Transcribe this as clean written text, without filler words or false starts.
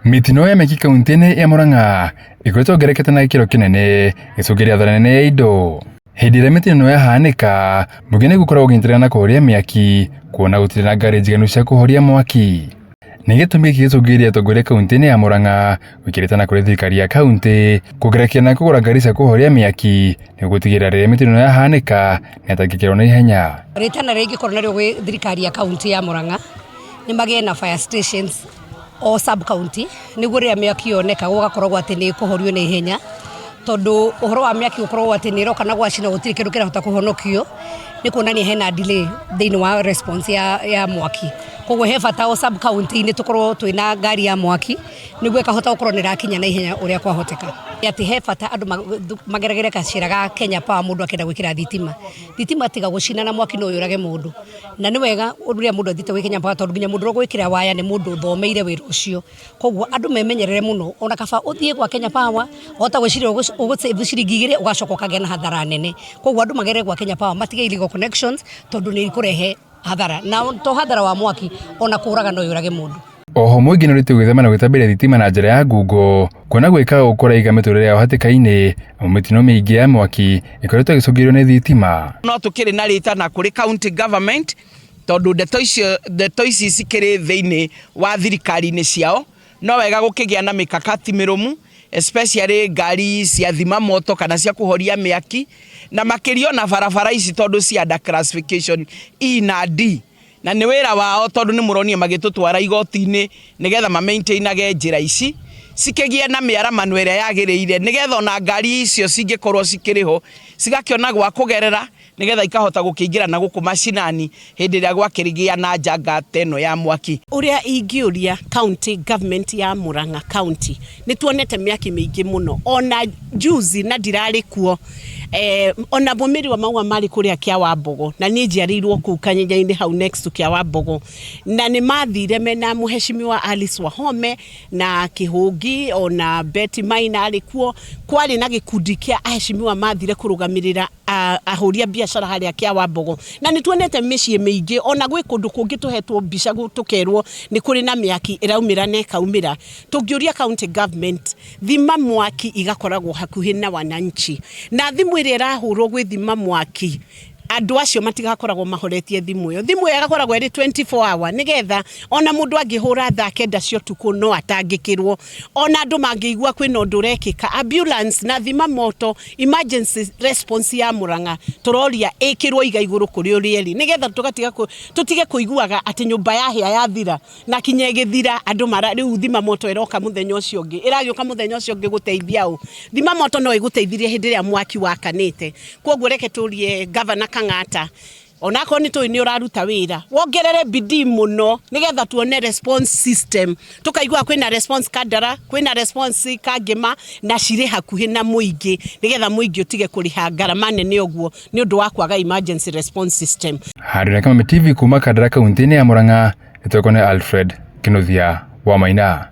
Mĩtino ya mĩaki kauntĩ-inĩ ya Murang'a ĩkoretwo yongererekete na gĩkĩro kĩnene gĩcũngĩrĩria hathara nene ya indo. Hĩndĩ ĩrĩa mĩtino ĩno yahanĩka, mũingĩ nĩ gũkoragwo ũkĩnyitanĩra na kũhoria mĩaki kuona gũtirĩ na ngari njiganu cia kũhoria mwaki. Nĩ gĩtũmi gĩkĩ gĩcũngĩrĩirie atongoria kauntĩ-inĩ ya Murang'a gwĩkĩra itana kũrĩ thirikari ya kauntĩ kuongerera kĩgĩna gĩa kũgũra ngari cia kũhoria mĩaki nĩguo gũtigĩrĩra rĩrĩa mĩtino ĩno yahanĩka nĩyatangĩkĩrwo na ihenya. Rĩtana rĩrĩa ingĩkorwo narĩo gwĩ thirikari ya kauntĩ ya Murang'a nĩ magĩe na fire stations o sub county nĩguo rĩrĩa mĩaki yoneka gũgakoragwo atĩ nĩ ĩkũhorio na ihenya, tondũ ũhoro wa mĩaki gũkorwo atĩ nĩ ĩroka na gwacina gũtirĩ kĩndũ kĩrahota kũhonokio, nĩ kuonania hena delay thĩinĩ wa response ya mwaki. Koguo he bata o sub county inĩ tũkorwo twĩna ngari ya mwaki nĩguo ĩkahota gũkorwo nĩ ĩrakinya na ihenya ũrĩa kwahoteka. Atĩ he bata andũ mageragĩre gacĩra ga Kenya Power mũndũ akĩenda gwĩkĩra thitima. Thitima tiga gũcina na mwaki no yũrage mũndũ. Na nĩ wega rĩrĩa mũndũ athiĩte gwĩ Kenya Power tondũ nginya mũndũ ũrĩa ũgwĩkĩra waya nĩ mũndũ ũthomeire wĩra ũcio. Koguo andũ memenyerere mũno ona kaba ũthiĩ gwa Kenya Power wahota gwĩciria ũgũ save ciringi igĩrĩ ũgacoka ũkagĩa na hathara nene. Koguo andũ magerere gwa Kenya Power matige illegal connections tondũ nĩ ikũrehe hathara. Na to hathara wa mwaki ona kũraga no yũrage mũndũ. Oho mũingĩ nĩũrĩtie gwĩthema na gwĩtambĩria thitima na njĩra ya ngungo kuona gwĩka ũũ kũraiga mĩtũrĩre yao hatĩka-inĩ amu mĩtino mĩingĩ ya mwaki ĩkoretwo ĩgĩcũngĩrĩrio nĩ thitima. No tũkĩrĩ na rĩtana kũrĩ county government tondũ ndeto icio ndeto ici cikĩrĩ thĩinĩ wa thirikari-inĩ ciao, no wega gũkĩgĩa na mĩkakati mĩrũmu especially ngari cia thima moto kana cia kũhoria mĩaki, na makĩria ona barabara ici tondũ cia under classification E na D. Na nĩ wĩra wao tondũ nĩ mũronire magĩtũtwara igoti-inĩ nĩgetha ma maintain age njĩra ici, cikĩgĩe na mĩaramano ĩrĩa yagĩrĩire nĩgetha ona ngari icio cingĩkorwo cikĩrĩ ho, cigakĩona gwa kũgerera nĩgetha ikahota gũkĩingĩra na gũkũ macinani hĩndĩ ĩrĩa gwakĩgĩa na njanga ta ĩno ya mwaki. Ũrĩa ingĩũria county government ya Murang'a county, nĩ tuonete mĩaki mĩingĩ mũno, ona juzi na ndirarĩ kuo, eh, ona mũmĩri wa maua marĩ kũrĩa kĩa Wambogo, na niĩ njiarĩirwo kũu Kanyenya-inĩ hau next to kĩa Wambogo, na nĩ mathire mena mũheshimiwa Alice Wahome na Kĩhũngi ona Betty Maina arĩ kuo, kwarĩ na gĩkundi kĩa aheshimiwa mathire kũrũgamĩrĩra ahũri a biacara harĩa kĩa Wambogo, na nĩ tuonete mĩciĩ mĩingĩ ona gwĩ kũndũ kũngĩ tũhetwo mbica tũkerwo nĩ kũrĩ na mĩaki ĩraumĩra na ĩkaumĩra. Tũngĩũria county government thima mwaki igakoragwo hakuhĩ na wananchi, na thimũ ĩrĩa ĩrahũrwo gwĩ thima mwaki andũ acio matigakoragwo mahoretie thimũ ĩyo. Thimũ ĩyo ĩgakoragwo ĩrĩ 24 hour nĩgetha ona mũndũ angĩhũra thaa kenda cia ũtukũ no atangĩkĩrwo. Ona andũ mangĩigua kwĩna ũndũ ũrekĩka, ambulance na thima moto emergency response ya Murang'a tũroria ĩkĩrwo iga igũrũ kũrĩ ũrĩa ĩrĩ nĩgetha tũgatiga tũtige kũiguaga atĩ nyũmba yahĩa yathira na kinya ĩgĩthira andũ mara rĩu thima moto ĩroka mũthenya ũcio ũngĩ ĩragĩũka mũthenya ũcio ũngĩ gũteithia ũ thima moto no ĩgũteithirie hĩndĩ ĩrĩa mwaki wakanĩte koguo reke tũrie Governor Kang'ata onakorwo nĩ tũĩ nĩ ũraruta wĩra wongerere bidii mũno nĩgetha tuone response system tũkaigua kwĩna response Kandara kwĩna response Kangema na cirĩ hakuhĩ na mũingĩ nĩgetha mũingĩ ũtige kũrĩha ngarama nene ũguo nĩ ũndũ wa kwaga emergency response system. Handũ na Kameme TV kuma Kandara kaunti-inĩ ya Murang'a, nĩtwekwo nĩ Alfred Kinuthia wa Maina.